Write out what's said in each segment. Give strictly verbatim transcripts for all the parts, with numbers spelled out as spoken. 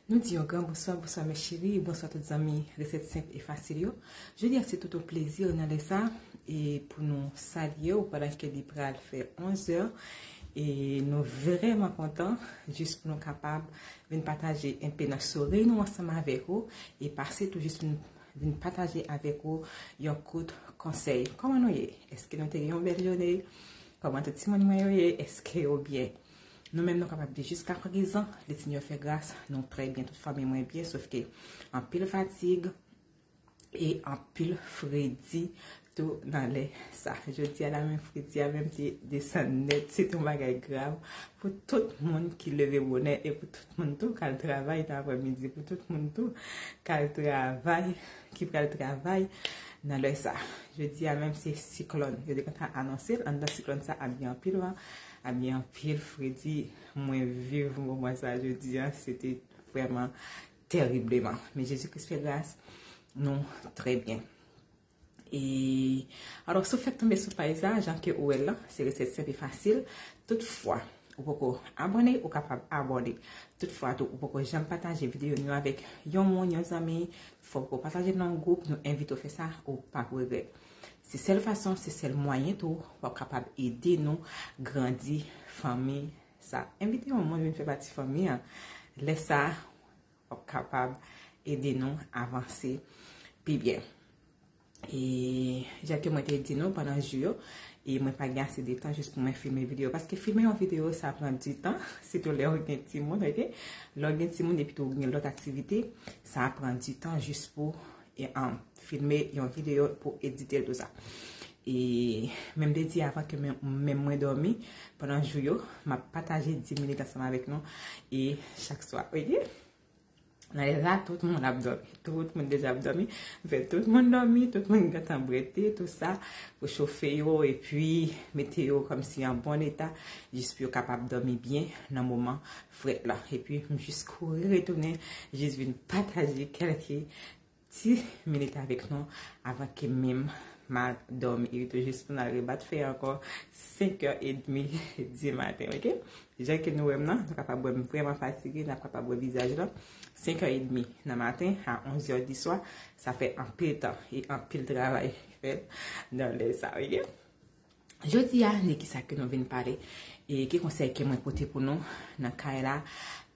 Nou di yon gran bonswa, bonswa mes chéries, bonswa tout zanmi resèt senp e fasil yo. Jodi a se tout yon plezi nan lè sa e pou nou salye w pandan ke li pral fè onz è e nou vrèman kontan jis pou nou kapab vin pataje enpe nan sore nou ansanm avèk ou e pase tou jis pou nou vin pataje avèk ou yon kout konsèy. Kòman nou ye? Èske nou te gen yon bèl jounen? Kòman tout timoun mwen yo ye? Èske yo byen? Nou menm nou kapab di jiska prezan, Lesenyè fè gras, nou trè byen, tout fanmi mwen byen, sof ke anpil fatig e anpil fredi tou nan lè sa. Jodi a la menm fredi a menm te desann nèt, se te yon bagay grav pou tout moun ki leve bonè e pou tout moun tou k al travay nan aprèmidi, pou tout moun tou k al travay, ki pral travay nan lè sa. Jodi a menm se siklòn. Yo te gentan anonse l, anndan siklòn sa ap gen anpil van, ap gen anpil fredi. Mwen viv moman sa jodi a, se te vrèman tèribleman. Men Jezi Kris fè gras, nou trè byen. E alò, si w fèk tonbe sou paj sa, jan ke ou wè l lan, se resèt senp e fasil. Toutfwa ou poko abòne, ou kapab abòne. Toutfwa tou, ou poko janm pataje videyo nou avèk yon moun, yon zanmi, fòk ou pataje l nan yon gwoup, nou envite w fè sa, ou p ap regrèt. Se sèl fason, se sèl mwayen tou w ap kapab ede nou grandi fanmi sa. Envite yon moun vin fè pati fanmi an. Lè sa, w ap kapab ede nou avanse pi byen. E jan ke mwen te di nou pandan jou yo, e mwen pa gen ase de tan jis pou mwen filme videyo. Paske filme yon videyo, sa pran di tan, sitou lè w gen timoun, oke? Lè w gen timoun epi tou w gen lòt aktivite, sa pran di tan jis pou e, um, filme yon videyo, pou edite l, tou sa. E menm de di avan ke men, men mwen dòmi, pandan jou yo, m ap pataje dis minit ansanm avèk nou, e chak swa, oke? Nan lè sa, tout moun ap dòmi. Tout moun deja ap dòmi. M fè tout moun dòmi, tout moun gentan brete, tou sa, pou chofe yo, epi mete yo kòmsi an bon eta, jis pou yo kapab dòmi byen nan moman frèt la. Epi, m jis kouri retounen, jis vin pataje kèlke ti minit avèk nou avan ke menm m al dòmi. E tou jis pou n al rebat fè ankò senk è edmi di maten, oke? Jan ke nou wè m nan, nou kapab wè m vrèman fatige, n ap kapab wè vizaj lan. Senk è edmi nan maten a onz è di swa, sa fè anpil tan e anpil travay fèt nan lè sa, oke? Jodi a, de kisa ke nou vin pale? E ki konsèy ke mwen pote pou nou nan kay la?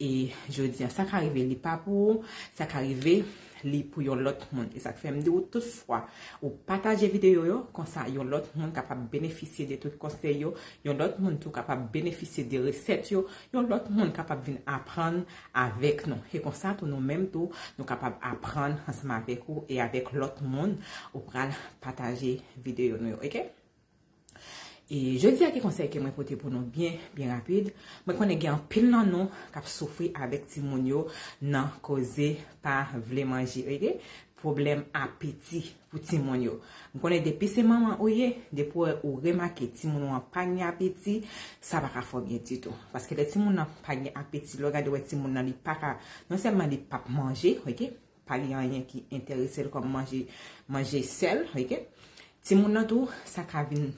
E jodi a, sa ka rive li pa pou ou, sa ka rive li pou yon lòt moun. E sa k fè m di w, tout fwa ou pataje videyo yo, konsa yon lòt moun kapab benefisye de tout konsèy yo, yon lòt moun tou kapab benefisye de resèt yo, yon lòt moun kapab vin aprann avèk nou. E konsa tou nou menm tou, nou kapab aprann ansanm avèk ou e avèk lòt moun ou pral pataje videyo nou yo, oke? E jodi a, ki konsèy ke mwen pote pou nou byen, byen rapid? Mwen konnen gen anpil nan nou k ap soufri avèk timoun yo nan koze pa vle manje, oke? Pwoblèm apeti pou timoun yo. M konnen depi se manman ou ye, depi w wè ou remake timoun ou an pa gen apeti, sa pa ka fè w byen ditou. Paske lè timoun nan pa gen apeti, lè w gade w wè timoun nan li pa ka, non sèlman li p ap manje, oke? Pa gen anyen ki enterese l kòm manje, manje sèl, oke? Timoun nan tou, sa ka vin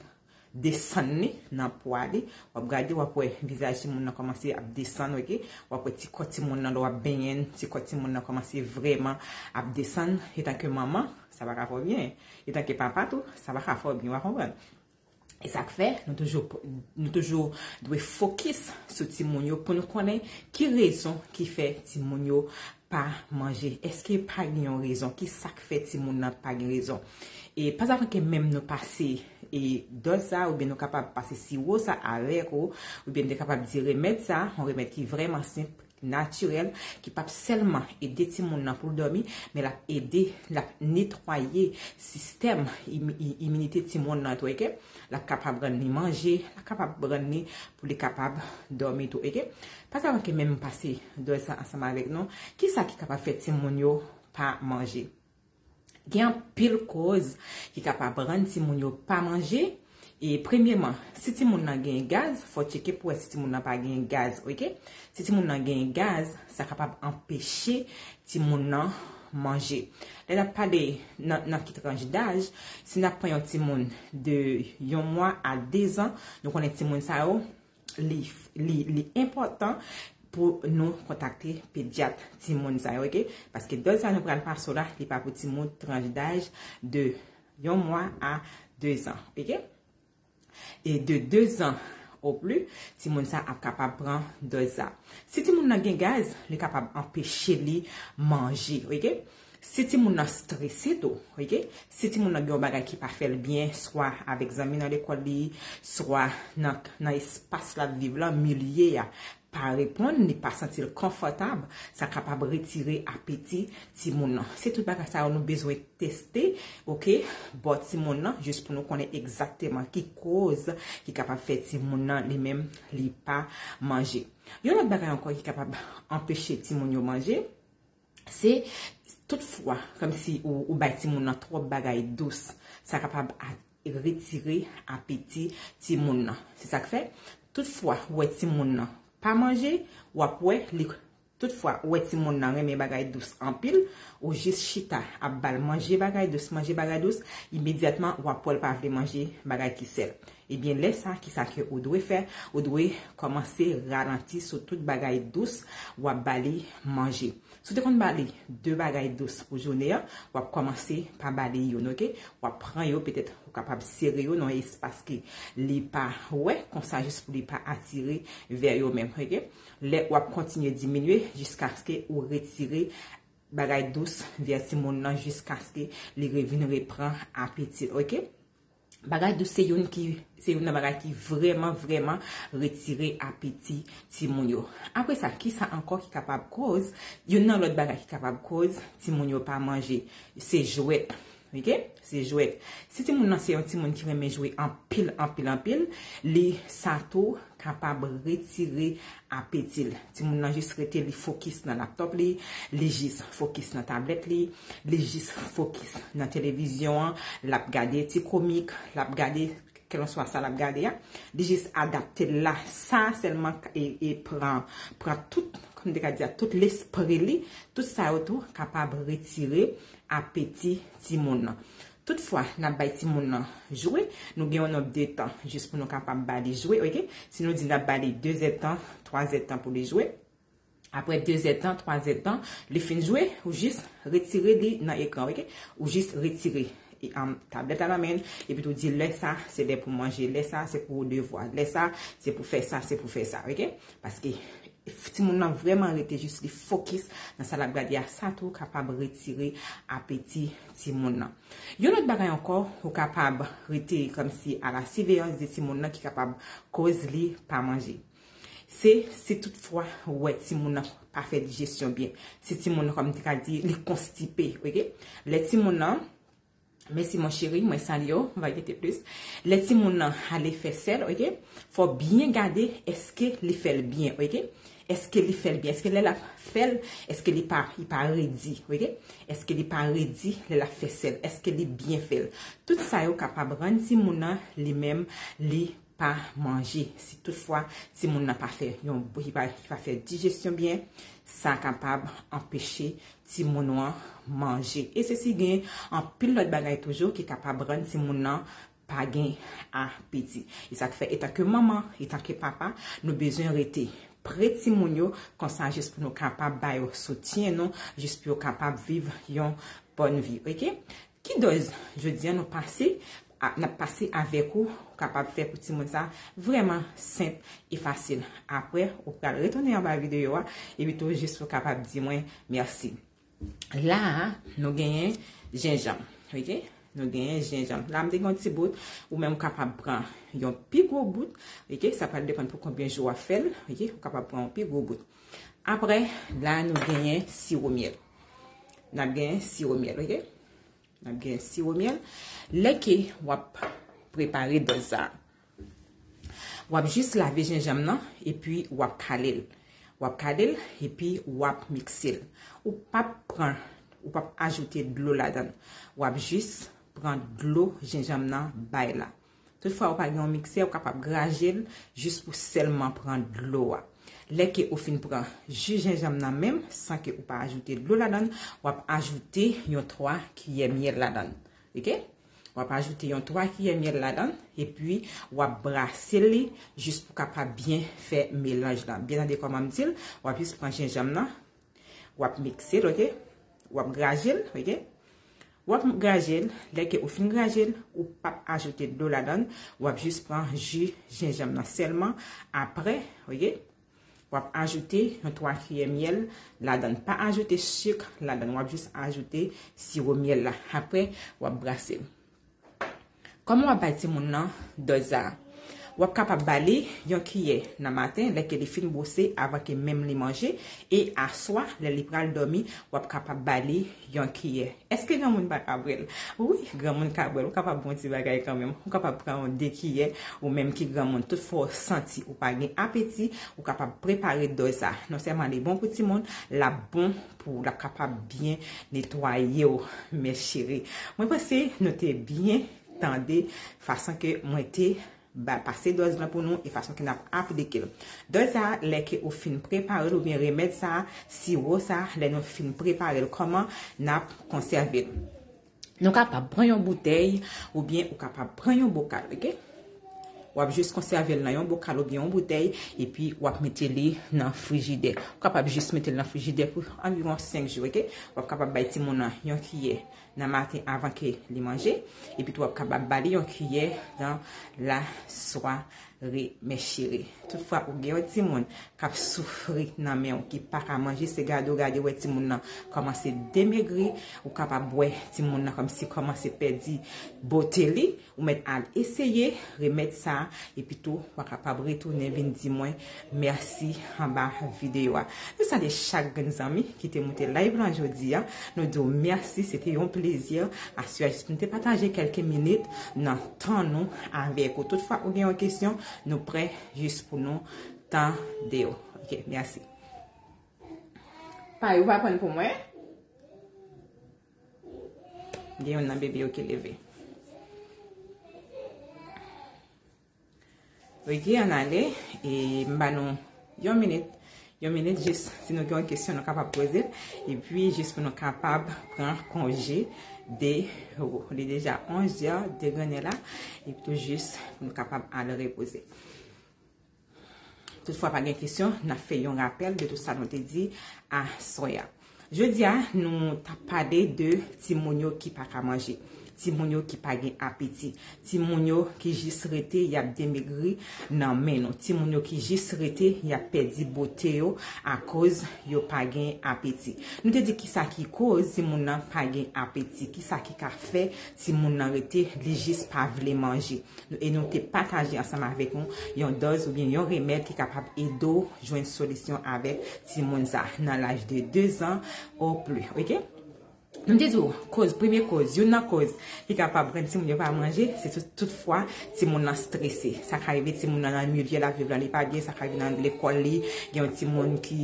desann li nan pwa li. W ap gade, w ap wè vizaj timoun nan kòmanse ap desann, oke? W ap wè ti kò timoun nan, lè w ap benyen, ti kò timoun nan kòmanse vrèman ap desann. Etanke manman, sa pa ka fè w byen. Etanke papa tou, sa pa ka fè w byen, w a konprann. E sa k fè, nou toujou, nou toujou dwe fokis sou timoun yo pou nou konnen ki rezon ki fè timoun yo pa manje. Èske pa gen yon rezon? Ki sa k fè timoun nan pa gen rezon? E pa zavan ke menm nou pase e dòz sa, oubyen nou kapab pase siwo sa avèk ou, oubyen nou te kapab di remèd sa, yon remèd ki vrèman senp, natirèl, ki p ap sèlman ede timoun nan pou l dòmi, men l ap ede, l ap netwaye sistèm imi-, i-, iminite timoun nan tou, oke? L ap kapab rann li manje, l ap kapab rann li pou li kapab dòmi tou, oke? Pa zavan ke menm pase dòz sa ansanm avèk nou, ki sa ki kapab fè timoun yo pa manje? Gen anpil koz ki kapab rann timoun yo pa manje. E premyeman, si timoun nan gen gaz, fò w tcheke pou wè si timoun nan pa gen gaz, oke? Si timoun nan gen gaz, sa kapab anpeche timoun nan manje. Lè n ap pale nan, nan ki tranch daj, si n ap pran yon timoun de yon mwa a de zan, nou konnen timoun sa yo, li, li, li enpòtan pou nou kontakte pedyat timoun sa yo, oke? Paske dòz sa nou pral pase la, li pa pou timoun tranch daj de yon mwa a de zan, oke? E de de zan o pli, timoun sa ap kapab pran dòz sa. Si timoun nan gen gaz, li kapab anpeche li manje, oke? Si timoun nan strese tou, oke? Si timoun nan gen yon bagay ki pa fè l byen, swa avèk zanmi nan lekòl li, swa nan, nan espas l ap viv lan, milye a, pa reponn, li pa santi l konfòtab, sa kapab retire apeti timoun nan. Se tout bagay sa yo nou bezwen teste, oke, bò timoun nan, jis pou nou konnen egzakteman ki koz ki kapab fè timoun nan li menm li pa manje. Yon lòt bagay ankò ki kapab anpeche timoun yo manje, se tout fwa, kòmsi ou, ou bay timoun nan twòp bagay dous, sa kapab a, retire apeti timoun nan. Se sa k fè, tout fwa ou wè timoun nan pa manje, w ap wè li, tout fwa ou wè timoun nan renmen bagay dous anpil, ou jis chita ap ba l manje bagay dous, manje bagay dous, imedyatman w ap wè l pa vle manje bagay ki sèl. Ebyen, lè sa, kisa ke ou dwe fè? Ou dwe kòmanse ralanti sou tout bagay dous w ap ba li manje. Si w te konn ba li de bagay dous pou jounen an, w ap kòmanse pa ba li youn, oke? W ap pran yo, petèt ou kapab sere yo nan yon espas ke li pa wè, konsa jis pou li pa atire vè yo menm, oke? Lè w ap kontinye diminye jiskaske ou retire bagay dous vè timoun nan, jiskaske li revin repran apeti l, oke? Bagay dous se youn ki, se youn nan bagay ki vrèman, vrèman retire apeti timoun yo. Apre sa, kisa ankò ki kapab koz, youn nan lòt bagay ki kapab koz timoun yo pa manje, se jwèt. Oke? Se jwèt. Si timoun nan se yon timoun ki renmen jwe anpil, anpil, anpil, li sa tou kapab retire apeti l. Timoun nan jis rete li fokis nan laptòp li, li jis fokis nan tablèt li, li jis fokis nan televizyon an, l ap gade ti komik, l ap gade kèlenswa sa l ap gade a, li jis adapte l la. Sa sèlman e, e pran, pran tout, kòm m te ka di a, tout lespri li, tout sa yo tou kapab retire apeti timoun nan. Tout fwa n ap bay timoun nan jwe, nou gen yon nonb de tan jis pou nou kapab ba li jwe, oke? Si nou di n ap ba li de zèdtan, twa zèdtan pou li jwe, apre de zèdtan, twa zèdtan, li fin jwe, ou jis retire li nan ekran, oke? Ou jis retire, e, um, tablèt la nan men l, epi tou di lè sa, se lè pou manje, lè sa, se pou devwa, lè sa, se pou fè sa, se pou fè sa, oke? Paske timoun nan vrèman rete jis li fokis nan sa l ap gade a, sa tou kapab retire apeti timoun nan. Yon lòt bagay ankò, ou kapab rete kòmsi a la siveyans de timoun nan ki kapab koz li pa manje. Se si tout fwa ou wè timoun nan pa fè dijesyon byen. Si timoun nan, kòm m te ka di, li konstipe, oke? Lè timoun nan, mèsi mon chéri, mwen salye w, m va rete plis. Lè timoun nan ale fè sèl, oke? Fò w byen gade èske li fè l byen, oke? Èske li fè l byen? Èske lè l ap fè l, èske li pa, li pa redi, oke? Èske li pa redi lè l ap fè sèl? Èske li byen fè l? Tout sa yo kapab rann timoun nan li menm, li pa manje. Si tout fwa timoun nan pa fè yon, li pa, li pa fè dijesyon byen, sa kapab anpeche timoun ou an manje. E sesi gen anpil lòt bagay toujou ki kapab rann timoun nan pa gen apeti. E sa k fè, etanke manman, etanke papa, nou bezwen rete pre timoun yo, konsa jis pou nou kapab ba yo soutyen nou, jis pou yo kapab viv yon bòn vi, oke? Ki dòz jodi a nou pase, a, n ap pase avèk ou, ou kapab fè pou timoun sa, vrèman senp e fasil. Apre, ou pral retounen anba videyo a, epi tou jis pou kapab di mwen mèsi. La a, nou genyen jenjanm, oke? Nou genyen jenjanm. La, m te gen yon ti bout, ou menm ou kapab pran yon pi gwo bout, oke? Sa pral depann pou konbyen jou w ap fè l, oke? Ou kapab pran yon pi gwo bout. Apre, la, nou genyen siwo myèl. N ap genyen siwo myèl, oke? N ap genyen siwo myèl. Lè ke w ap prepare dòz sa, w ap jis lave jenjanm nan, epi w ap kale l. W ap kale l, epi w ap mikse l. Ou p ap pran, ou p ap ajoute dlo ladan l. W ap jis pran dlo jenjanm nan bay la. Tout fwa ou pa gen yon miksè, ou kapab graje l jis pou sèlman pran dlo a. Lè ke ou fin pran ji jenjanm nan menm, san ke ou pa ajoute dlo ladan l, w ap ajoute yon twa kiyè myèl ladan l. Oke? W ap ajoute yon twa kiyè myèl ladan l, epi w ap brase li jis pou w kapab byen fè melanj lan. Byen tande kòman m di l, w ap jis pran jenjanm nan, w ap mikse l, oke? W ap graje l, oke? W ap graje l, lè ke ou fin graje l, ou p ap ajoute dlo ladan l, w ap jis pran ji jenjanm nan sèlman. Apre, oke? W ap ajoute yon twa kiyè myèl ladan l. Pa ajoute sik ladan l, w ap jis ajoute siwo myèl la. Apre, w ap brase l. Kòman w ap bay timoun nan dòz sa a? W ap kapab ba li yon kiyè nan maten, lè ke li fin bwose, avan ke menm li manje, e aswa, lè li pral dòmi, w ap kapab ba li yon kiyè. Èske granmoun pa ka bwè l? Wi, granmoun ka bwè l. Ou kapab bwè yon ti bagay kanmenm. Ou kapab pran yon de kiyè, ou menm ki granmoun. Toutfwa w santi ou pa gen apeti, ou kapab prepare dòz sa. Non sèlman li bon pou timoun, l ap bon pou w, l ap kapab byen netwaye w, mes chéries. Mwen panse nou te byen tande fason ke mwen te ba, pase dòz lan pou nou e fason ke n ap aplike l. Dòz sa a, lè ke ou fin prepare l oubyen remèd sa a, siwo sa a, lè nou fin prepare l, kòman n ap konsève l? Nou kapab pran yon boutèy oubyen ou kapab pran yon bokal, oke? W ap jis konsève l nan yon bokal oubyen yon boutèy, epi w ap mete li nan frijidè. Ou kapab jis mete l nan frijidè pou anviwon senk jou, oke? W ap kapab bay timoun nan yon kiyè nan maten avan ke li manje, epi tou w ap kapab ba li yon kiyè nan lasware, mes chéries. Toutfwa, ou gen yon timoun k ap soufri nan men w, ki pa ka manje, se gade w gade wè timoun nan kòmanse demegri, ou kapab wè timoun nan kòmsi kòmanse pèdi bote li, ou mèt al eseye remèd sa a, epi tou, w a kapab retounen vin di mwen mèsi anba videyo a. Nou salye chak grenn zanmi ki te moute live lan jodi a. Nou di w mèsi, se te yon plezi. Aswè a, jis pou nou te pataje kèlke minit nan tan nou avèk ou. Toutfwa, ou gen yon kesyon, nou prè jis pou nou tande w. Ok, mèsi. Pay ou pa pran pou mwen. Gen youn nan bebe yo ki leve. Ok, ann ale. E m ba nou yon minit. Yon minit, jis si nou gen yon kesyon, nou kapab poze l. Epi, jis pou nou kapab pran konje de ou. Li deja onz è, degrè la. Epi tou, jis pou nou kapab al repoze. Toutfwa pa gen kesyon, n ap fè yon rapèl de tout sa nou te di aswè a. Jodi a, nou t ap pale de timoun yo ki pa ka manje, timoun yo ki pa gen apeti, timoun yo ki jis rete y ap demegri nan men nou, timoun yo ki jis rete y ap pèdi bote yo akoz yo pa gen apeti. Nou te di kisa ki koz timoun nan pa gen apeti, kisa ki ka fè timoun nan rete li jis pa vle manje. E nou te pataje ansanm avèk nou yon dòz oubyen yon remèd ki kapab ede w jwenn solisyon avèk timoun sa nan laj de de zan o plis, ok? Nou te di w, koz, premye koz, youn nan koz ki kapab rann timoun yo pa manje, se tout, toutfwa timoun nan strese. Sa ka rive timoun nan nan milye l ap viv lan li pa byen, sa ka rive nan lekòl li, gen yon timoun ki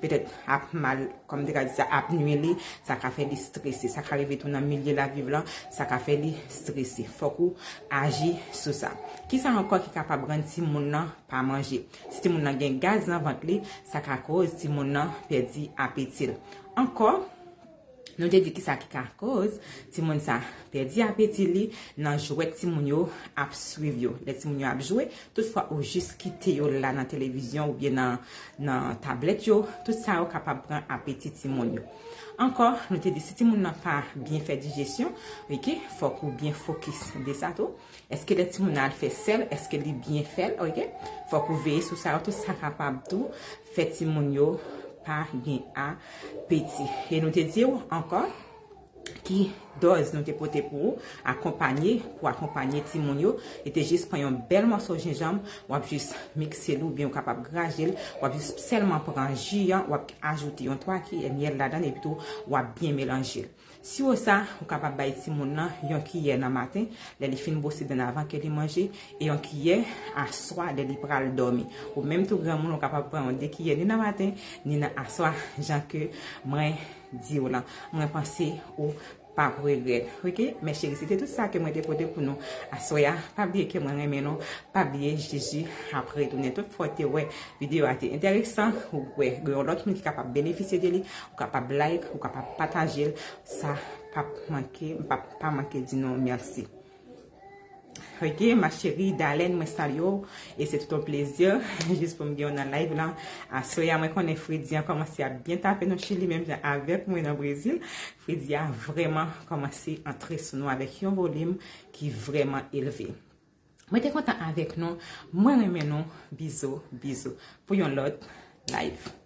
petèt ap mal, kòm m te ka di sa, ap nwi li, sa ka fè li strese. Sa ka rive tou nan milye l ap viv lan, sa ka fè li strese. Fòk ou aji sou sa. Kisa ankò ki kapab rann timoun nan pa manje? Si timoun nan gen gaz nan vant li, sa ka koz timoun nan pèdi apeti l. Ankò, nou te di kisa ki ka koz timoun sa pèdi apeti li nan jwèt timoun yo ap swiv yo. Lè timoun yo ap jwe, toutfwa ou jis kite yo la nan televizyon oubyen nan, nan tablèt yo, tout sa yo kapab pran apeti timoun yo. Ankò, nou te di si timoun nan pa byen fè dijesyon, ok, fòk ou byen fokis de sa tou. Èske lè timoun nan al fè sèl, èske li byen fè l, ok? Fòk ou veye sou sa yo, tout sa kapab tou fè timoun yo pa gen apeti. E nou te di w ankò, ki dòz nou te pote pou ou, akonpanye, pou akonpanye timoun yo, li te jis pran yon bèl mòso jenjanm, w ap jis mikse l oubyen ou kapab graje l, w ap jis sèlman pran ji an, w ap ajoute yon twa kiyè myèl ladan l, epi tou w ap byen melanje l. Siwo sa, ou kapab bay timoun nan yon kiyè nan maten, lè li fin bwose dan l avan ke li manje, e yon kiyè aswa lè li pral dòmi. Ou menm tou granmoun, ou kapab pran yon de kiyè ni nan maten, ni nan aswa, jan ke mwen di w lan. Mwen panse ou p ap regrèt. Ok? Mes chéries, se te tout sa ke mwen te pote pou nou aswè a. Pa bliye ke mwen renmen nou. Pa bliye, Jezi ap retounen. Tout fwa w te wè videyo a te enteresan, ou wè gen yon lòt moun ki kapab benefisye de li, ou kapab like, ou kapab pataje l. Sa p ap manke, m p ap pa manke di nou mèsi. Ok, ma chérie Dalène, mwen salye w, e se tout yon plezi jis pou m gen w nan live lan. Aswè a, mwen konnen Fredi an kòmanse ap byen tape nan Chili, menm jan avèk mwen nan Brezil. Fredi a vrèman kòmanse antre sou nou avèk yon volim ki vrèman elve. Mwen te kontan avèk nou, mwen renmen nou, bizou, bizou, pou yon lòt live.